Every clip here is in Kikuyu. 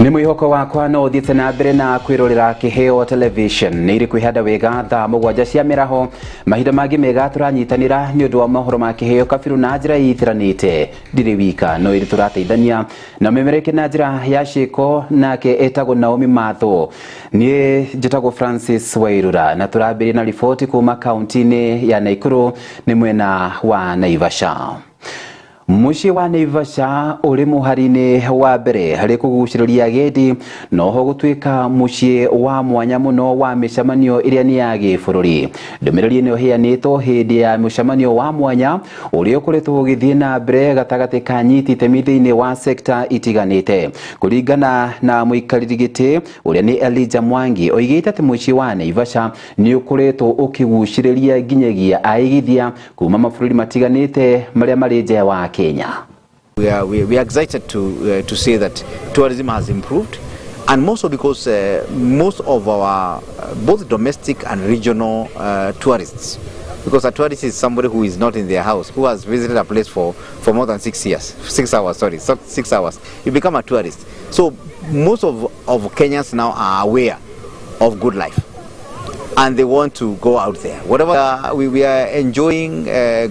Nĩ mwĩhoko wakwa no ũthiĩte na mbere na kwĩrorera Kĩheo Television. Nĩ irĩ kwĩhanda wega thaa 7 cia mĩraho. Mahinda mangĩ mega tũranyitanĩra nĩ ũndũ wa mohoro ma Kĩheo Kabiru na njĩra itiranĩte. Ndirĩ wika no ĩrĩ tũrateithania na memereke na njĩra ya ciĩko, nake etagwo Naomi Matho. Niĩ njĩtagwo Francis Wairura na tũrambĩrĩria na riboti kuma kaunti-inĩ ya Naikuru nĩ mwena wa Naivasha. Mũciĩ wa Naivasha ũrĩ mũhari-inĩ wa mbere harĩ kũgucĩrĩria agendi, noho gũtuĩka mũciĩ wa mwanya mũno wa mĩcemanio ĩrĩa nĩ ya gĩbũrũri. Ndũmĩrĩri ĩno ĩheanĩtwo hĩndĩ ya mũcemanio wa mwanya ũrĩa ũkoretwo ũgĩthiĩ na mbere gatagatĩ ka nyiti itemi thĩinĩ wa sekta itiganĩte. Kũringana na mũikarĩri gĩtĩ ũrĩa nĩ Elijah Mwangi, oigĩte atĩ mũciĩ wa Naivasha nĩ ũkoretwo ũkĩgucĩrĩria nginyagia aigithia kuma mabũrũri matiganĩte marĩa marĩ nja wa Kenya. We are excited to say that tourism has improved, and more so because most of our both domestic and regional tourists, because a tourist is somebody who is not in their house, who has visited a place for more than 6 years, 6 hours, sorry, 6 hours, you become a tourist. So most of Kenyans now are aware of good life, and they want to go out there. Whatever, we are enjoying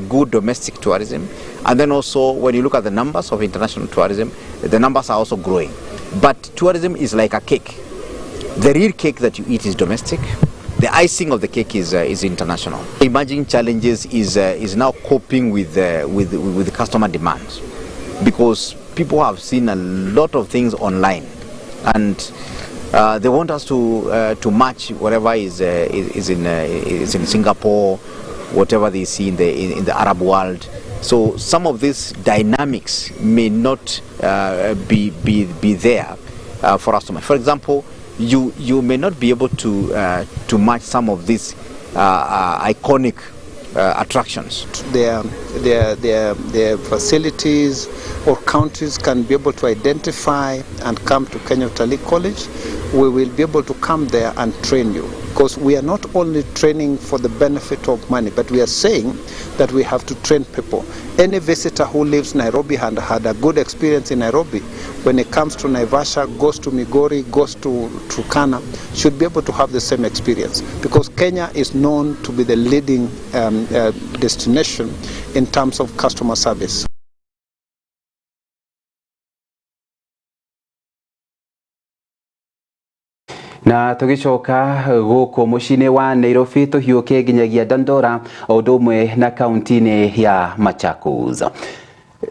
good domestic tourism, and then also when you look at the numbers of international tourism, the numbers are also growing. But tourism is like a cake. The real cake that you eat is domestic. The icing of the cake is international. Emerging challenges is now coping with the customer demands, because people have seen a lot of things online, and they want us to match whatever is in Singapore, whatever they see in the Arab world. So some of these dynamics may not be there for us to match. For example, you may not be able to match some of these iconic attractions. Their facilities or countries can be able to identify and come to Kenya Utalii College. We will be able to come there and train you, because we are not only training for the benefit of money, but we are saying that we have to train people. Any visitor who lives Nairobi and had a good experience in Nairobi, when it comes to Naivasha, goes to Migori, goes to Turkana, should be able to have the same experience, because Kenya is known to be the leading destination in terms of customer service. Na tugicoka guku muciĩ-inĩ wa Nairobi tuhiũke nginyagia Dandora o ũndũ ũmwe na kaunti-inĩ ya Machakos.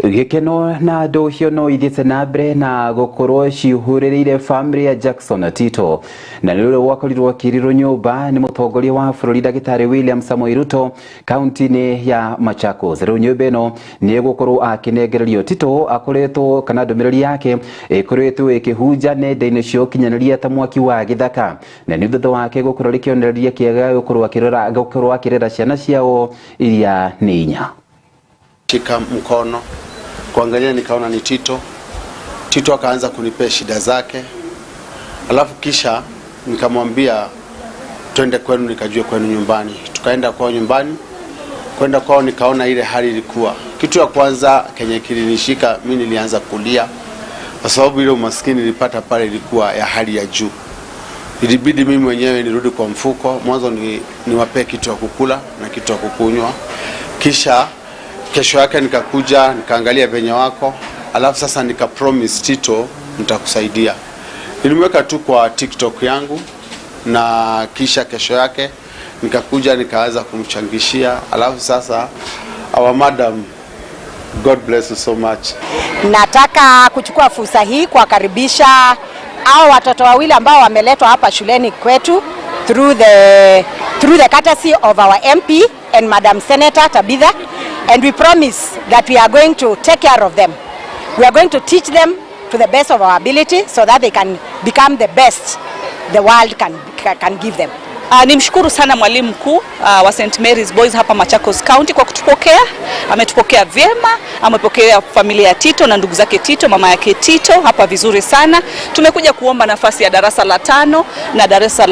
Gĩkeno na ndũhio no ithiĩte na mbere na gũkorwo cihũrĩrĩire family ya Jackson Tito, na nĩ ũrĩa gwakorirwo akĩrirwo nyũmba nĩ mũtongoria wa bũrũri Ndagĩtarĩ William Samoei Ruto kaunti-inĩ ya Machakos. Rĩu nyũmba ĩno nĩ egũkorwo akĩnengererio. Tito akoretwo kana ndũmĩrĩri yake ĩkoretwo ĩkĩhunja nenda-inĩ cia ũkinyanĩria ta mwaki wa gĩthaka, na nĩ thutha wake gũkorwo rĩ kĩonereria kĩega gũkorwo akĩrera ciana ciao iria nĩ inya. Shika mkono kuangalia, nikaona ni Tito. Tito akaanza kunipea shida zake, alafu kisha nikamwambia twende kwenu, nikajue kwenu nyumbani. Tukaenda kwao nyumbani. Kwenda kwao nikaona ile hali ilikuwa. Kitu ya kwanza kenye kilinishika mimi, nilianza kulia kwa sababu ile umaskini nilipata pale ilikuwa ya hali ya juu. Ilibidi mimi mwenyewe nirudi kwa mfuko mwanzo niwapee kitu ya kukula na kitu ya kukunywa, kisha kesho yake nikakuja nikaangalia venye wako, alafu sasa nika promise Tito nitakusaidia. Nilimweka tu kwa TikTok yangu, na kisha kesho yake nikakuja nikaanza kumchangishia, alafu sasa our madam, God bless you so much. Nataka kuchukua fursa hii kuwakaribisha hao watoto wawili ambao wameletwa hapa shuleni kwetu through the courtesy of our MP and Madam Senator Tabitha. And we promise that we are going to take care of them. We are going to teach them to the best of our ability so that they can become the best the world can give them. Nimshukuru sana mwalimu mkuu wa St. Mary's Boys hapa Machakos County kwa kutupokea. Ametupokea vyema, amepokea familia ya Tito na ndugu zake Tito, mama yake Tito hapa vizuri sana. Tumekuja kuomba nafasi ya darasa la 5 na darasa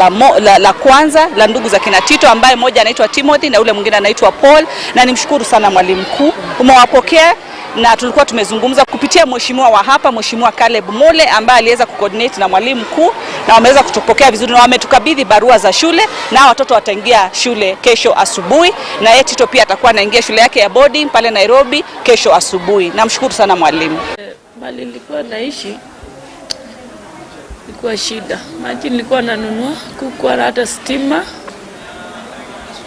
la kwanza la ndugu za kina Tito, ambaye mmoja anaitwa Timothy na ule mwingine anaitwa Paul. Na nimshukuru sana mwalimu mkuu, umewapokea na tulikuwa tumezungumza kupitia mheshimiwa wa hapa, Mheshimiwa Caleb Mole, ambaye aliweza kucoordinate na mwalimu mkuu na wameweza kutupokea vizuri na wametukabidhi barua za shule, na watoto wataingia shule kesho asubuhi, na yeye Tito pia atakuwa anaingia shule yake ya boarding pale Nairobi kesho asubuhi. Namshukuru sana mwalimu. Mali nilikuwa naishi ilikuwa shida, maji nilikuwa nanunua, kukuwa hata stima,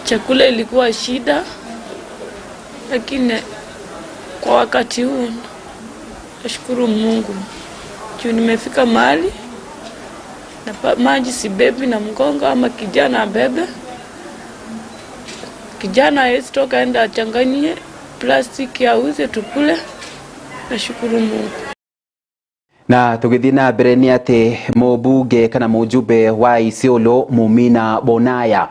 chakula ilikuwa shida, lakini kwa wakati huu nashukuru Mungu juu nimefika mahali na maji sibebi na mgongo ama kijana abebe. Kijana hawezi toka enda achanganyie plastiki auze tukule. Nashukuru Mungu. Na tugithii na mbere ni ati mubunge kana mujumbe wa Isiolo Mumina Bonaya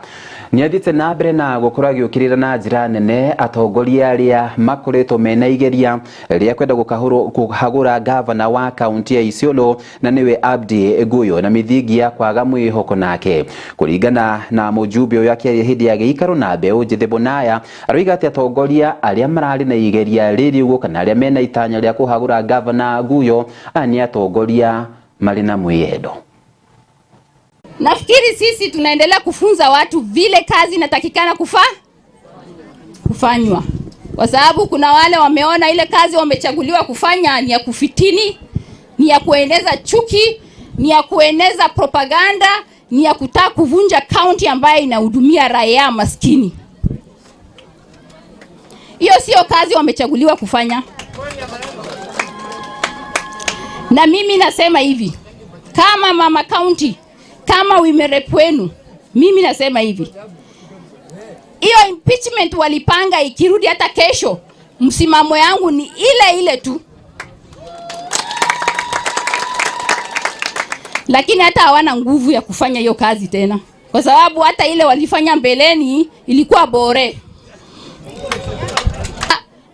nĩ athiĩte na mbere na gũkorwo agĩũkĩrĩra na njĩra nene atongoria arĩa makoretwo mena igeria rĩa kwenda kũhagũra gavana wa kaunti ya Isiolo na nĩwe Abdi Guyo na mĩthingi ya kwaga mwĩhoko nake. Kũringana na mũjumbe ũyũ akĩaria hĩndĩ ya gĩikaro na mbeũ njĩthĩ, Bonaya aroiga atĩ atongoria arĩa mararĩ na igeria rĩrĩ ũguo kana arĩa mena itanya rĩa kũhagũra gavana Guyo aya nĩ atongoria marĩ na mwĩyendo. Nafikiri sisi tunaendelea kufunza watu vile kazi inatakikana kufanywa, kwa sababu kuna wale wameona ile kazi wamechaguliwa kufanya ni ya kufitini, ni ya kueneza chuki, ni ya kueneza propaganda, ni ya kutaka kuvunja kaunti ambayo inahudumia raia maskini. Hiyo sio kazi wamechaguliwa kufanya. Na mimi nasema hivi, kama mama kaunti, kama women rep wenu, mimi nasema hivi, hiyo impeachment walipanga ikirudi hata kesho, msimamo yangu ni ile ile tu. Lakini hata hawana nguvu ya kufanya hiyo kazi tena, kwa sababu hata ile walifanya mbeleni ilikuwa bore.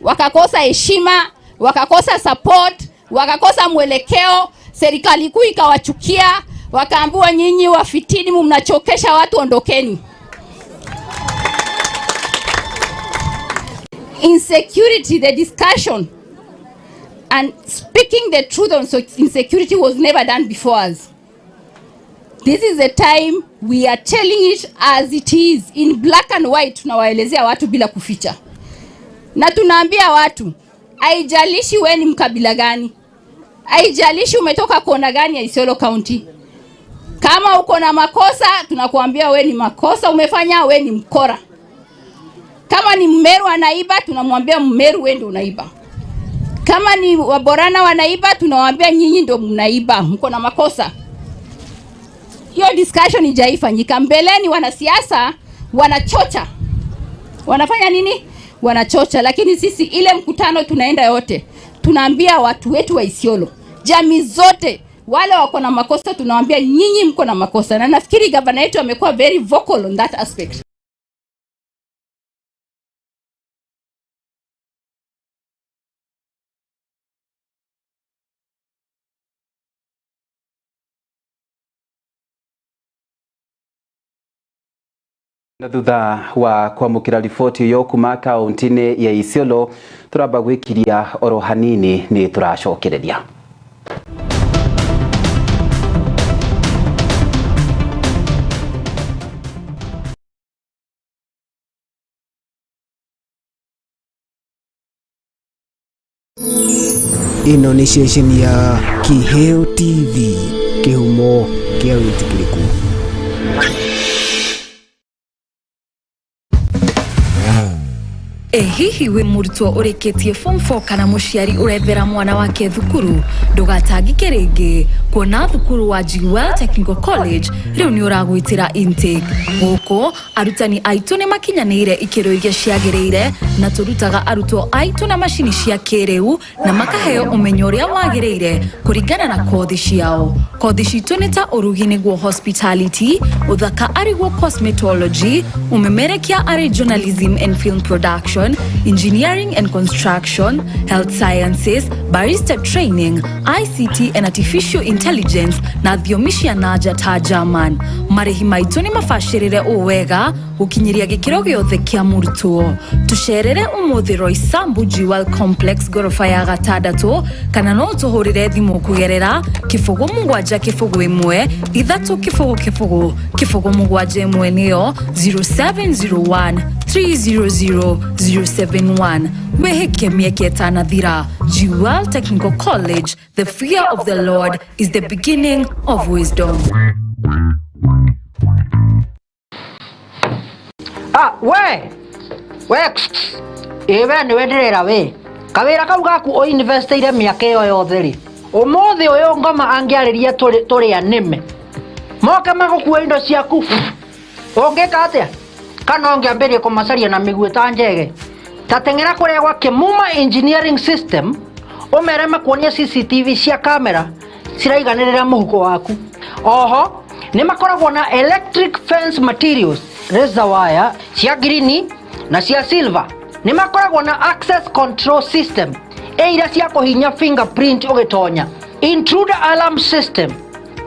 Wakakosa heshima, wakakosa support, wakakosa mwelekeo, serikali kuu ikawachukia, wakaambiwa nyinyi wafitini mnachokesha watu, ondokeni. Insecurity, the discussion and speaking the truth on insecurity was never done before us. This is the time we are telling it as it is in black and white. Tunawaelezea watu bila kuficha. Na tunaambia watu, haijalishi wewe ni mkabila gani, haijalishi umetoka kona gani ya Isiolo County, kama uko na makosa tunakuambia we ni makosa umefanya, we ni mkora. Kama ni Mmeru anaiba, tunamwambia Mmeru wewe ndio unaiba. Kama ni Waborana wanaiba, tunawaambia nyinyi ndio mnaiba, mko na makosa. Hiyo discussion haijaifanyika. Mbeleni wanasiasa wanachocha. Wanafanya nini? Wanachocha. Lakini sisi ile mkutano tunaenda yote, tunaambia watu wetu wa Isiolo, jamii zote, wale wako na makosa tunawaambia nyinyi mko na makosa. Na nafikiri gavana yetu amekuwa very vocal on that aspect. Na thutha wa kwamũkĩra riboti ĩyo kuma kaunti-inĩ ya Isiolo, tũramba gwĩkiria oro hanini nĩ tũracokereria. Ĩno nĩ ceceni ya Kiheo TV, kĩhumo kĩa wĩtĩkĩrĩku. Ĩ hihi wĩ mũrutwo ũrĩkĩtie form 4 kana mũciari ũrethera mwana wake thukuru? Ndũgatangĩke rĩngĩ kuona thukuru wa Jewel Technical College rĩu nĩ ũragwĩtĩra intake. Gũkũ arutani aitũ nĩ makinyanĩire ikĩro iria ciagĩrĩire na tũrutaga arutwo aitũ na macini cia kĩrĩu na makaheo ũmenyo ũrĩa wagĩrĩire kũringana na kothi ciao. Kothi citũ nĩ ta ũrugi nĩguo hospitality, ũthaka arĩguo cosmetology, ũmemerekia arĩ journalism and film production, Education, Engineering and Construction, Health Sciences, Barista Training, ICT and Artificial Intelligence na thiomi cia na nja ta German. Marĩhi maitũ nĩ mabacĩrĩre ũũ wega gũkinyĩria gĩkĩro gĩothe kĩa mũrutwo. Tũcerere ũmũthĩ Roysambu Jewel Complex ngoroba ya gatandatũ, kana no ũtũhũrĩre thimũ kũgerera 0 7 0 1 3 0 0 0 7 1, nĩyo 0701 300 071. Wĩhĩke mĩeke ĩtanathira. Jewel Technical College, the fear of the Lord is the beginning of wisdom. Ah, we we ĩ we nĩwe ndĩrera we kawĩra kau gaku ũinvestĩire mĩaka ĩyo yothe rĩ, ũmũthĩ ũyũ ngoma angĩarĩria tũrĩ anĩme moke magũkue indo ciaku, ũngĩka atĩa? Kana ũngĩambĩrĩria kũmacaria na mĩguĩ ta njege? Ta teng'era kũrĩa gwa Kĩmuma Engineering System, ũmere makuonie CCTV cia kamera ciraiganĩrĩra mũhuko waku. Oho nĩ makoragwo na electric fence materials, razor wire cia ngirini na cia silver. Nĩ makoragwo na access control system ĩ iria cia kũhinya fingerprint ũgĩtonya, intruder alarm system,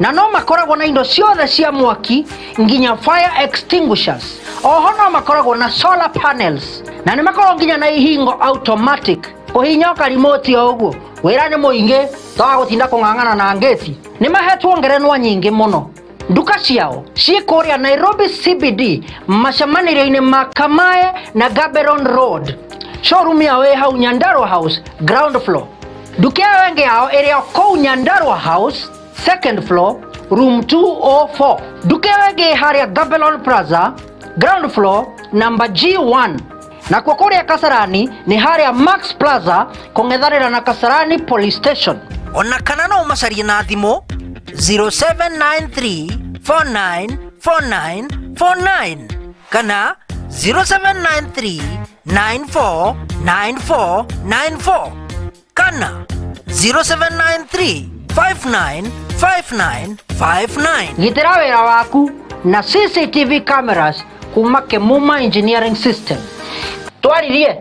na no makoragwo na indo ciothe cia mwaki nginya fire extinguishers. Oho no makoragwo na solar panels na nĩ makoragwo nginya na ihingo automatic, kũhinya o karimoti o ũguo. Wĩra nĩ mũingĩ toga gũtinda kũng'ang'ana na ngĩti. Nĩ mahetwo ngerenwa nyingĩ mũno. Nduka ciao ciĩ kũrĩa Nairobi CBD, macemanĩrio-inĩ ma Kamae na Gaberon Road. Showroom yao ĩ hau Nyandarua House, ground floor. Nduka ĩyo ĩngĩ yao ĩrĩ o kũu Nyandarua House, second floor, room 204. Nduka ĩyo ĩngĩ ĩ harĩa Gamelon Plaza, ground floor, number G1. Nakuo kũrĩa Kasarani nĩ harĩa Max Plaza, kũng'ethanĩra na Kasarani Police Station. Ona kana no ũmacarie na thimũ 0793 4949 49 kana 0793 9494 94 kana 0793 5959 59. Gitĩra wĩra waku na CCTV cameras kuma Kemuma Engineering System. Twaririe.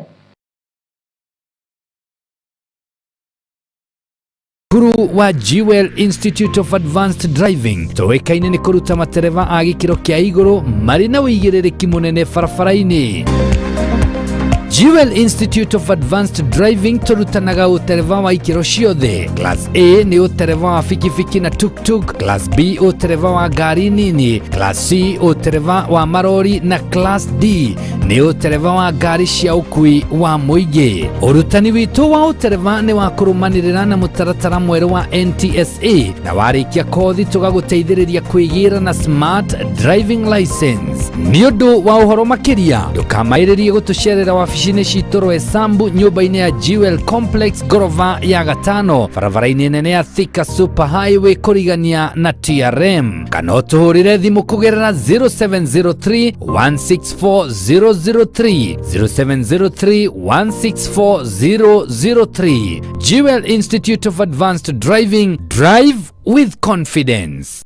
Cukuru wa Jewel Institute of Advanced Driving tũĩkaine nĩ kũruta matereba a gĩkĩro kĩa igũrũ marĩ na ũigĩrĩrĩki mũnene barabara-inĩ. Jewel Institute of Advanced Driving tũrutanaga ũtereba wa ikĩro ciothe. Class A nĩ ũtereba wa bikibiki na tuktuk, Class B ũtereba wa ngari nini, Class C ũtereba wa marori na Class D nĩ ũtereba wa ngari cia ũkui wa mũingĩ. Ũrutani witũ wa ũtereba nĩ wa kũrũmanĩrĩra na mũtaratara mwerũ wa NTSA, na warĩkia kothi tũgagũteithĩrĩria kwĩgĩra na smart driving license. Nĩ ũndũ wa ũhoro makĩria, ndũkamaĩrĩrie gũtũcerera wabici-inĩ citũ Roysambu, nyũmba-inĩ ya Jewel Complex, ngorova ya gatano, barabara-inĩ nene ya Thika Super Highway, kũrigania na TRM, kana ũtũhũrĩre thimũ kũgerera 0703 164 003, 0703 164 003. Jewel Institute of Advanced Driving, drive with confidence.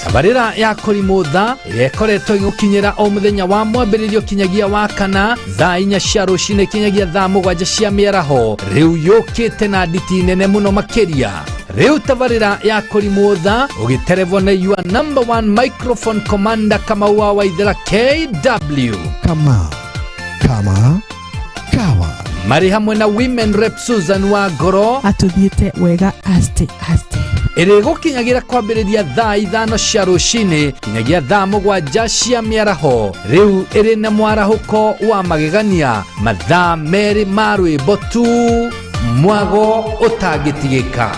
Tabarĩra ya Kũrimũ Tha ĩrĩa ĩkoretwo ĩgũkinyĩra o mũthenya wa mwambĩrĩrio kinyagia wa kana thaa 4 cia rũcinĩ kinyagia thaa 7 cia mĩaraho, rĩu yũkĩte na nditi nene mũno makĩria. Rĩu tabarĩra ya Kũrimũ Tha ũgĩterebwo na your number one microphone commander, Kamau wa Waithera KW. Kamau. Kama kawa. Marĩ hamwe na Women Rep Susan wa Ngoro atũthiĩte wega aste aste. Ĩrĩgũkinyagĩra kwambĩrĩria thaa 5 cia rũcinĩ kinyagia thaa 7 cia mĩaraho. Rĩu ĩrĩ na mwarahũko wa magegania, mathaa 2 ma rwĩmbo tu, mwago ũtangĩtigĩka.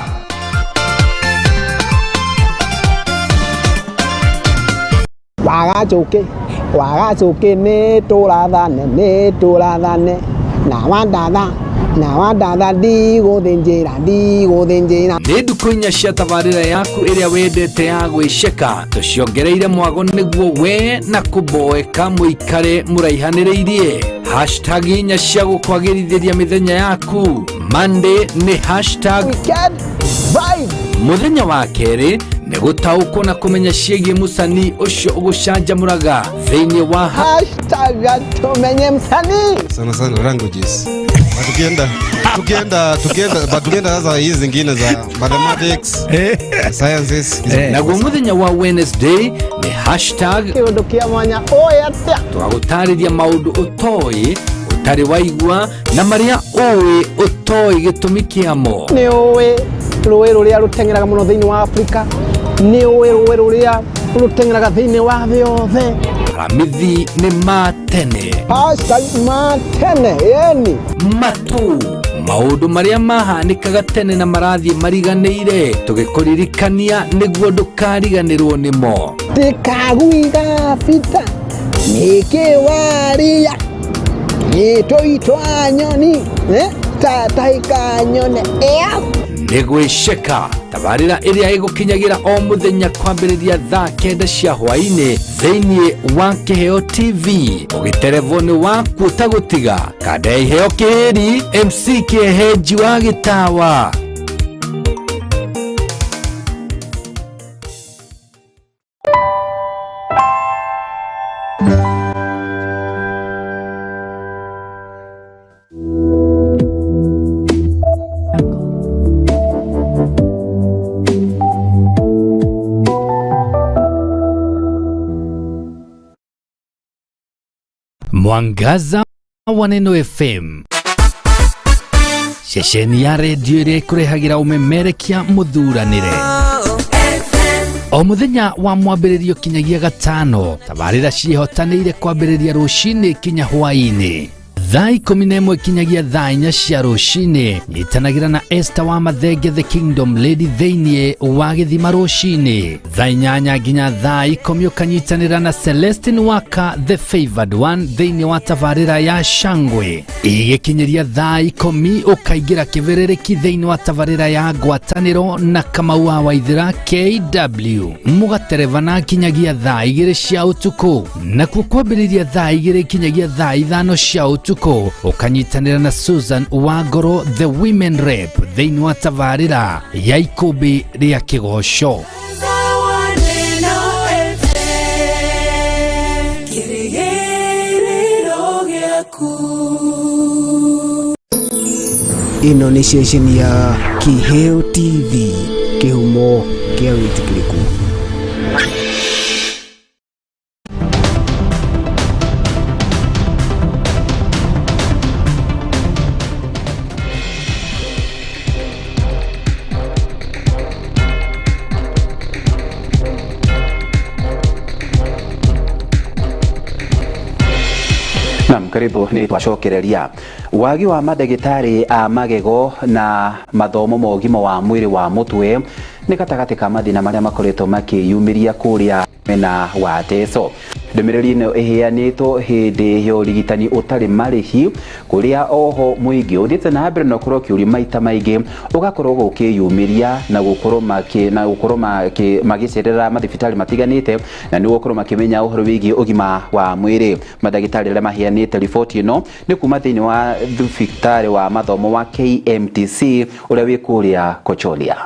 Wagacuki nĩ tũrathane na wandatha ndigũthĩnjĩra. Nĩ ndukũ 4 cia tabarĩra yaku ĩrĩa wendete ya gwĩceka, tũciongereire mwago nĩguo we na kũboeka mũikare mũraihanĩrĩirie. Hashtag 4 cia gũkwagĩrithĩria mĩthenya yaku. Monday nĩ hashtag weekend vibe. Mũthenya wa kerĩ nĩ gũtaũkwo na kũmenya ciĩgiĩ mũcanii ũcio ũgũcanjamũraga thĩinĩ wa hashtag tumenye msanii. Sana sana languages. Tukienda sasa hizi zingine za mathematics, sciences. Naguo mũthenya wa Wednesday nĩ hashtag kĩũndũ kĩa mwanya ũĩ atĩa. Tũgagũtarĩria maũndũ ũtoĩ, ũtarĩ waigua na marĩa ũĩ ũtoĩ gĩtũmi kĩamo. Nĩ ũĩ rũĩ rũrĩa rũteng'eraga mũno thĩinĩ wa Afrika, nĩ ũĩ rũĩ rũrĩa rũteng'eraga thĩinĩ wa thĩ yothe. Aramithi nĩ ma tene. Hashtag ma tene, yani matu maũndũ marĩa mahanĩkaga tene na marathiĩ mariganĩire, tũgĩkũririkania nĩguo ndũkariganĩrwo nĩmo. Tikaguiga bita nĩkĩwaria nĩtũitwa nyoni tatahika nyone ĩa. Nĩ gwĩceka tabarĩra ĩrĩa ĩgũkinyagĩra o mũthenya kwambĩrĩria thaa 9 cia hwaĩ-inĩ thĩinĩ wa Kĩheo TV. Ũgĩterevwo nĩ waku ũtagũtiga kanda ya Iheo Kĩhĩri, MC Kĩehenji wa Gĩtawa. Mwangaza wa Neno FM, ceceni ya redio ĩrĩa ĩkũrehagĩra ũmemerekia mũthuranĩre o mũthenya wa mwambĩrĩrio kinyagia gatano. Tabarĩra ciĩhotanĩire kwambĩrĩria rũcinĩ kinya hwaĩ-inĩ thaa 11 kinyagia thaa 4 cia rũcinĩ. Nyitanagĩra na Esther wa Mathenge the Kingdom Lady thĩinĩ wa gĩthima rũcinĩ thaa 8 nginya thaa 10. Ũkanyitanĩra na Celestine Waka the Favored One thĩinĩ wa tabarĩra ya Shangwe. Igĩkinyĩria thaa 10 ũkaingĩra kĩbĩrĩrĩki thĩinĩ wa tabarĩra ya Ngwatanĩro na Kamau wa Waithĩra KW. Mũgaterebana kinyagia thaa 2 cia ũtukũ, nakuo kwambĩrĩria thaa 2 kinyagia thaa 5 cia ũtukũ ũkanyitanĩra na Susan Wangoro the Women Rep thĩinĩ wa tabarĩra ya Ikũmbĩ rĩa Kĩgoco. Ĩno nĩ ceceni ya Kĩheo TV, kĩhumo kĩa wĩtĩkĩrĩku. Naam, karibu ni twacokereria wagi wa mandagĩtarĩ a magego na mathomo ma ũgima wa mwĩrĩ wa mũtwe nĩ gatagatĩ ka mathĩna marĩa makoretwo makĩyumĩria kũrĩa mena wa Teso. Ndũmĩrĩri ĩno ĩheanĩtwo hĩndĩ ya ũrigitani ũtarĩ marĩhi kũrĩa oho mũingĩ ũthiĩte na mbere na ũkorwo ũkĩũria maita maingĩ ũgakorwo ũkĩyumĩria na gũkorwo magĩcerera mathibitarĩ matiganĩte na nĩguo gũkorwo makĩmenya ũhoro wĩgiĩ ũgima wa mwĩrĩ. Mandagĩtarĩ arĩa maheanĩte riboti ĩno nĩ kuma thĩinĩ wa thibitarĩ wa mathomo wa KMTC ũrĩa wĩ kũrĩa Kocholia.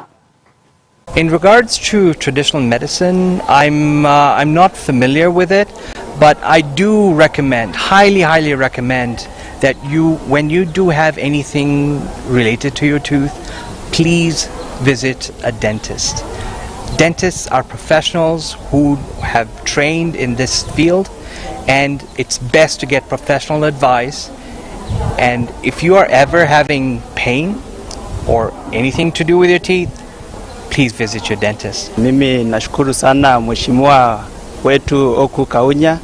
In regards to traditional medicine, I'm not familiar with it, but I do recommend, highly recommend that you, when you do have anything related to your tooth, please visit a dentist. Dentists are professionals who have trained in this field. And it's best to get professional advice. And if you are ever having pain or anything to do with your teeth, please visit your dentist. Mimi nashukuru sana mheshimiwa wetu Oku Kaunya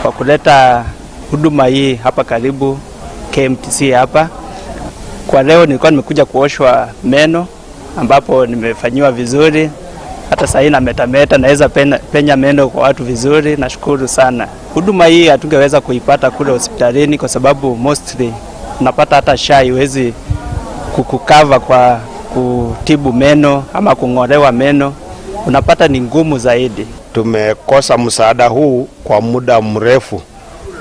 kwa kuleta huduma hii hapa karibu KMTC hapa. Kwa leo nilikuwa nimekuja kuoshwa meno ambapo nimefanyiwa vizuri. Hata sasa na metameta naweza penya meno kwa watu vizuri, nashukuru sana. Huduma hii hatungeweza kuipata kule hospitalini kwa sababu mostly unapata hata SHA haiwezi kukukava kwa kutibu meno ama kung'olewa meno, unapata ni ngumu zaidi. Tumekosa msaada huu kwa muda mrefu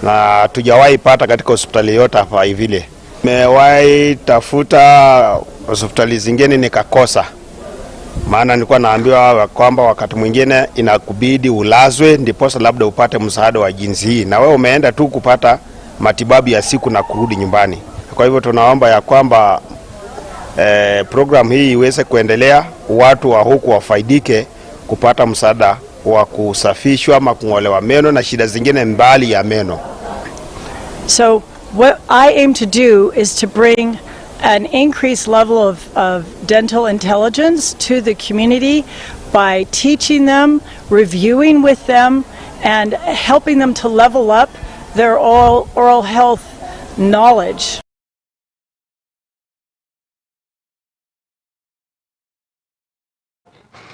na hatujawahi pata katika hospitali yote hapa hivi. Nimewahi tafuta hospitali zingine nikakosa, maana nilikuwa naambiwa kwamba wakati mwingine inakubidi ulazwe ndiposa labda upate msaada wa jinsi hii, na wewe umeenda tu kupata matibabu ya siku na kurudi nyumbani. Kwa hivyo tunaomba ya kwamba program hii iweze kuendelea, watu wa huku wafaidike kupata msaada wa kusafishwa ama kung'olewa meno na shida zingine mbali ya meno. So what I aim to do is to bring an increased level of dental intelligence to the community by teaching them, reviewing with them, and helping them to level up their oral health knowledge.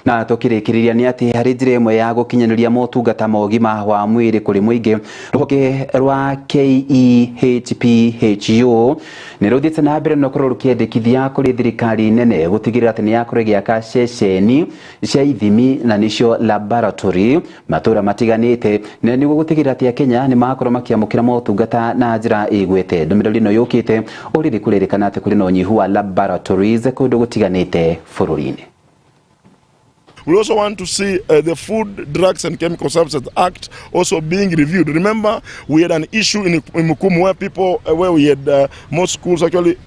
Na tukirikiriria ni ati hari njira imwe ya gukinyaniria motungata ma ugima wa mwiri kuri muingi, ruhonge rwa KEHPHU ni ruthiite na mbere na gukorwo rukiendekithia kuri thirikari nene gutigirira ati ni yakorwo igiaka ceceni cia ithimi na nicio laboratory matura matiganite, na niguo gutigirira ati Akenya ni makorwo makiamukira motungata na njira igwete. Ndumiriri ino yukite uriri kuririkana ati kuri na unyihu wa laboratories kundu gutiganite bururi-ini. We also want to see the Food, Drugs and Chemical Substances Act also being reviewed. Remember, we had an issue in Mukumu where people, where we had most schools actually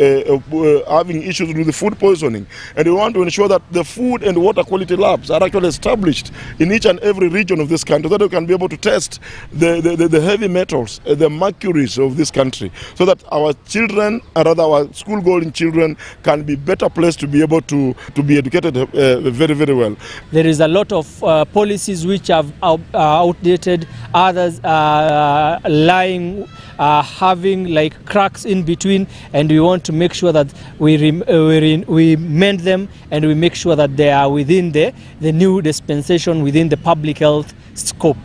having issues with the food poisoning. And we want to ensure that the food and water quality labs are actually established in each and every region of this country, so that we can be able to test the heavy metals, the mercuries of this country, so that our children, or rather our school-going children, can be better placed to be able to be educated very, very well. There is a lot of policies which are outdated, others lying, having like cracks in between, and we want to make sure that we mend them and we make sure that they are within the new dispensation within the public health scope.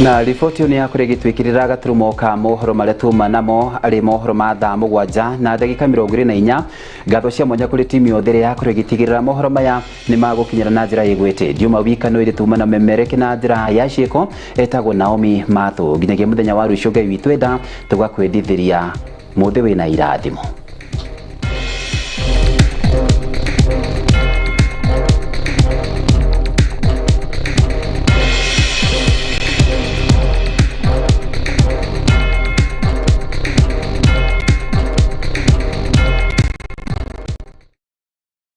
Na riboti ĩyo nĩ yakorwo ĩgĩtwĩkĩrĩra gaturumo ka mohoro marĩa tuma namo arĩ mohoro ma thaa 7 na ndagĩka 24. Ngatho cia mwanya kũrĩ timu yothe ĩrĩa yakorwo ĩgĩtigĩrĩra mohoro maya nĩ magũkinyĩra na njĩra ĩgwĩte. Ndiuma wika no ĩrĩ tuma na memereke na njĩra ya ciĩko etagwo Naomi Matũ. Nginyagia mũthenya wa rũciũ Ngai witũ enda tũgakwendithĩria mũthĩ wĩna irathimo.